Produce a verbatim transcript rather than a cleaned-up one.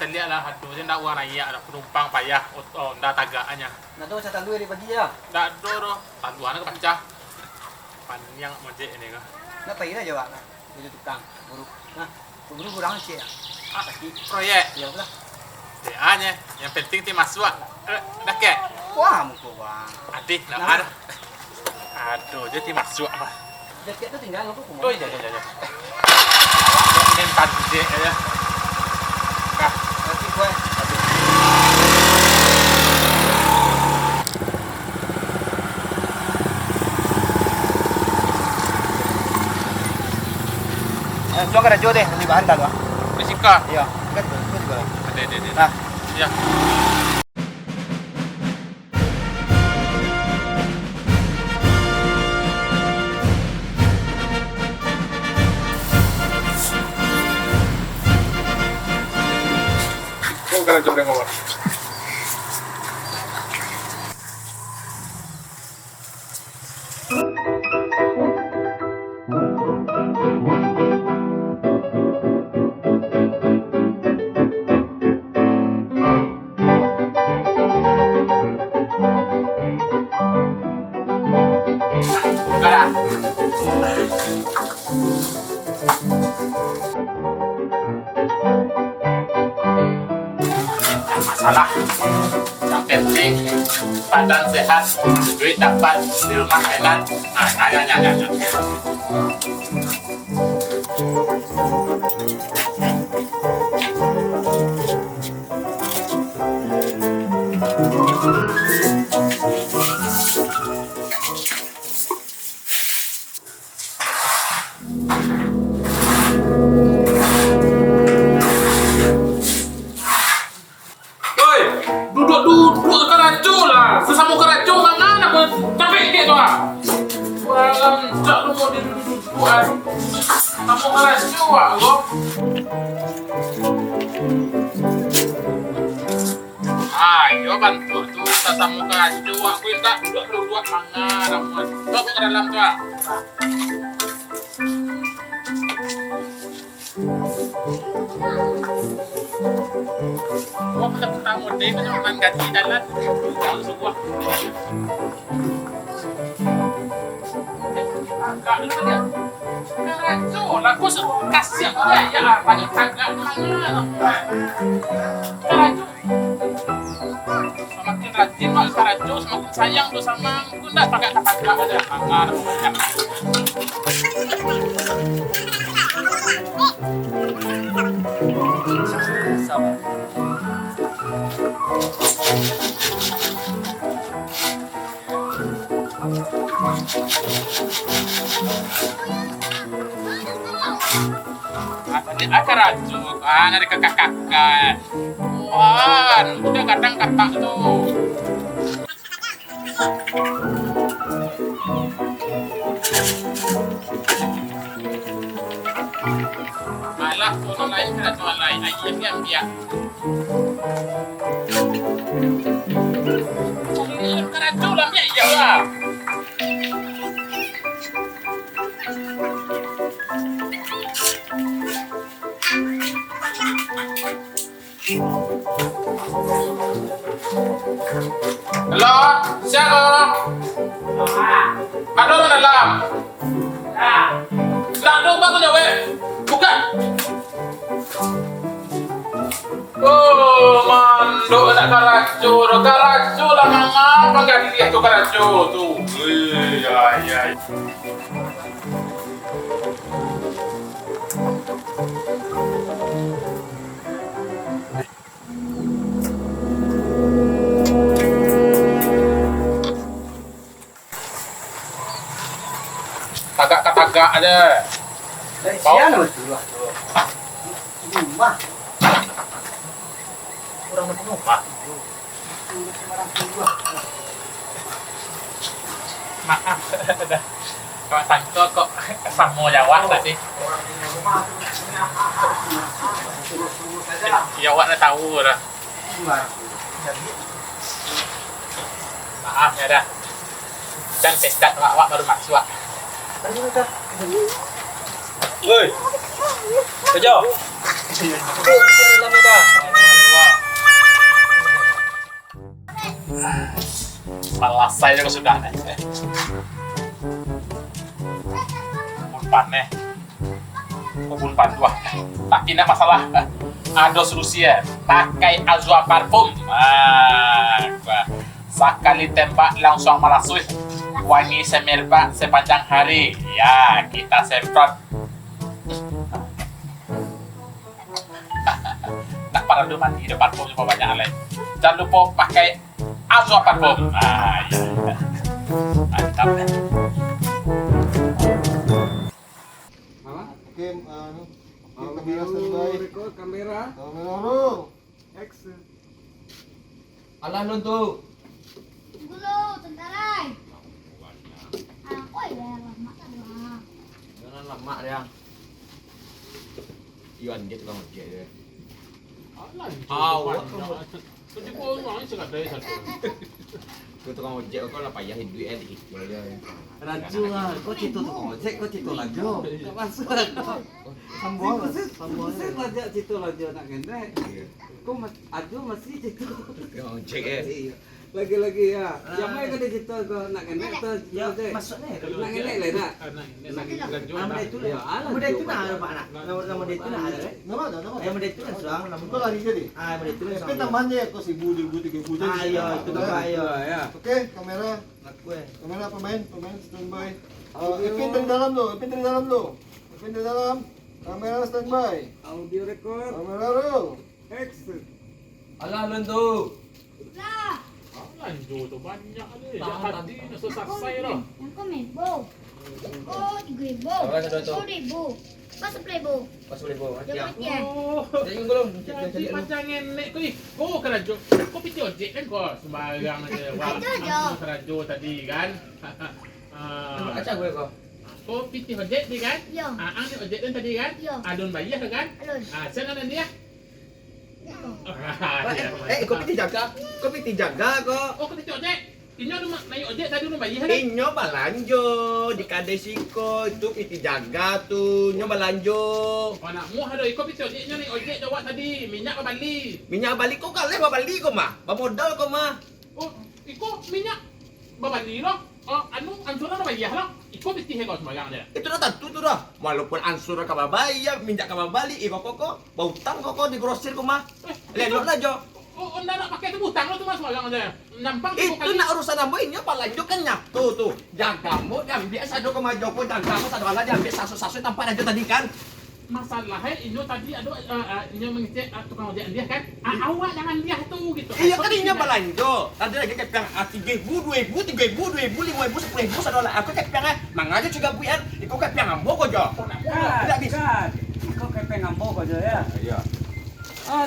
Liak lah, aduh, je ndak urang naiak dah, panumpang payah, ot-, Honda tagaknyo. Ndak ado macam talua dari pagi je lah. Ndak ado doh, talua nyo ka pacah. Paniang mojek ini ko. Ndak pai lah jo awak, nah. Jadi tukang, buru. Nah, buru kurang ciek lah. Ah, sakik. Proyek. Yo lah. Dek a nyo, yang penting ti masuak. Eh, dakek. Wah, muko bang. Adih, ndak Nah. ado. Aduh, jadi masuak lah. Jaket tu tinggal aku. Oh, iya, iya, iya. Main tadi je, ya. Nah. Nanti gue. Eh, suang karajo deh, di bahan tadi, Pak. Fisika. Iya, kan betul juga lah. Ada, ada, ada. Nah. Iya. Masalah. Yang penting, badan sehat, duit dapat, di rumah enak. Nah, nah, nah, nah, nah, nah. Oi, duduak-duduak karajo lah. Sasamo karajo mangan aku capek dek tu ah. Malam tak lu mau dia duduak-duduak ah. Samo karajo ah, lo. Ayo bantu tu, sasamo karajo aku minta duduak-duduak mangan aku. Masuk ke dalam tu ah. Wah, pertama deh, macam main ganti jalan. Tahu sebuah. Agak dulu dia. Karajo lah, aku se-, kasihan dia, ya, banyak tagak mana. Karajo. Samakin rajin awak karajo, samakin sayang tu sama, tu ndak tagak-tagak aja. Angah banyak. Sabar. Ah, tadi ah, karajo, ah, dari kakak-kakak. Wan, udah kadang kakak tu. Alah, orang lain karajo lain, ayo diambiak. Karajo lah, ambiak iya lah. Halo, sia ko? Ado urang dalam? Ndak ado, bang, jawek. Buka. Oh, mandok nak karajo, karajo lah mangapa gadih tu karajo tu. Wih, ya, ya. Tagak ka tagak aja. Dari siang tu lah. Rumah. Kurang rumah. Maaf, dah. Kok sangko kok samo jawab tadi. Ya, awak dah tahu dah. Maaf ya dah. Dan pecat awak, awak baru masuk. Woi. Kerja. Lama dah. Salasai jo sudah ni. Pun paneh. Ubun panduah. Tapi ndak masalah. Ado solusi, eh. Pakai Azua Parfum. Ah, sakali tembak langsuang malasuih. Wangi semerbak sepanjang hari. Ya, kita semprot. Ndak paralu mandi, ado parfum cuma banyak lai. Jangan lupa pakai Azua Parfum. Ah, iya. Mantap. Oke, eh, anu. Oke, kamera standby. Record kamera. Kamera roll. Action. Alah lun tu. Tunggu lu, santai. Ah, oi, dah lama tak lah. Jangan lama dia. Iwan dia tukang ojek dia. Alah, awak tu. Tadi kau orang ni cakap dari satu. Kau tukang ojek kau lah payah duit eh, dikit aja. Raju lah, kau cerita tukang ojek, kau cerita laju. Tak masuk lah kau. Sambung, sambung. Pusing banyak cerita laju nak ngenek. Iya. Kau mas-, Aju masih cerita. Tukang ojek eh. Iya. Lagi-lagi ya. Yang main kau cerita kau nak ngenek tu, ya, ojek. Masuk ni. Nak ngenek lah nak. Ah, nak ngenek lagi. Laju. Ah, model tu lah. Ya, alah, model tu nak, Pak, nak. Nama, nama model tu nak ada, eh? Nama, nama, nama. Eh, model tu nak suang, nama. Kau lari jadi? Ah, model tu nak suang. Tapi tambahan je kau seribu, dua ribu, tiga ribu je. Ah, iya, itu tambah, iya. Oke, kamera. Aku eh. Kamera pemain, pemain standby. Ah, Epin dari dalam tu, Epin dari dalam tu. Epin dari dalam. Kamera standby. Audio record. Kamera roll. Action. Alah lun tu. Lah. Alah jo tu banyak ni. Tahan, tahan. Jadi nak selesai lah. Yang komen, bo. Iko tigo ribu. Alah, satu, satu. Iko ribu. Pas sepuluh ribu. Pas sepuluh ribu. Yang penting. Oh. Jadi belum. Jadi macam ngenek kau ni. Kau karajo. Kau pitih ojek kan kau sembarang aja. Wah, karajo tadi kan. Ah. Acah gue kau. Kau pitih ojek ni kan? Yo. Ah, ang ni ojek kan tadi kan? Yo. Alun bayah kan? Alun. Ah, siapa nama dia? Eh, eh, kau pitih jaga. Kau pitih jaga kau. Oh, kau pitih ojek. Inyo tu mak naik ojek tadi alun bayah kan? Inyo balanjo di kadai siko, itu pitih jaga tu. Inyo balanjo. Oh, anak muah tu. Iko pitih ojek, inyo naik ojek jo awak tadi. Minyak babali. Minyak babali kau kaleh babali kau mah. Bamodal kau mah. Oh, iko minyak babali lo. Oh, anu, ansur lah bayah lo. Iko pitih kau sembarang aja. Itu dah tantu tu dah. Walaupun ansur ka babayah, minyak ka babali, iko koko bautang koko di grosir ko mah. Eh, lelok lah jo. Oh, oh, ndak nak pakai tu utang lo tu mah sembarang aja. Nampang tu itu kali. Nak urusan ambo, inyo balanjo kan nyato tu. Jaga ambo, diambiak sado kama jo ko, jaga ambo sado alah diambiak sasu-sasu tampak aja tadi kan. Masalah eh, inyo tadi ado, eh, eh, inyo mangecek, eh, tukang ojek andiah kan? Ah, awak jangan andiah tu gitu. Iyo kan inyo balanjo. Tadi lagi kepiang, ah, tigo ribu, dua ribu, tigo ribu, dua ribu, limo ribu, sepuluh ribu, sado lah. Aku kepiang eh, mangajo ciga buian, iko kepiang ambo ko jo. Tidak bisa. Iko kepiang ambo ko jo ya. Iya. Ah.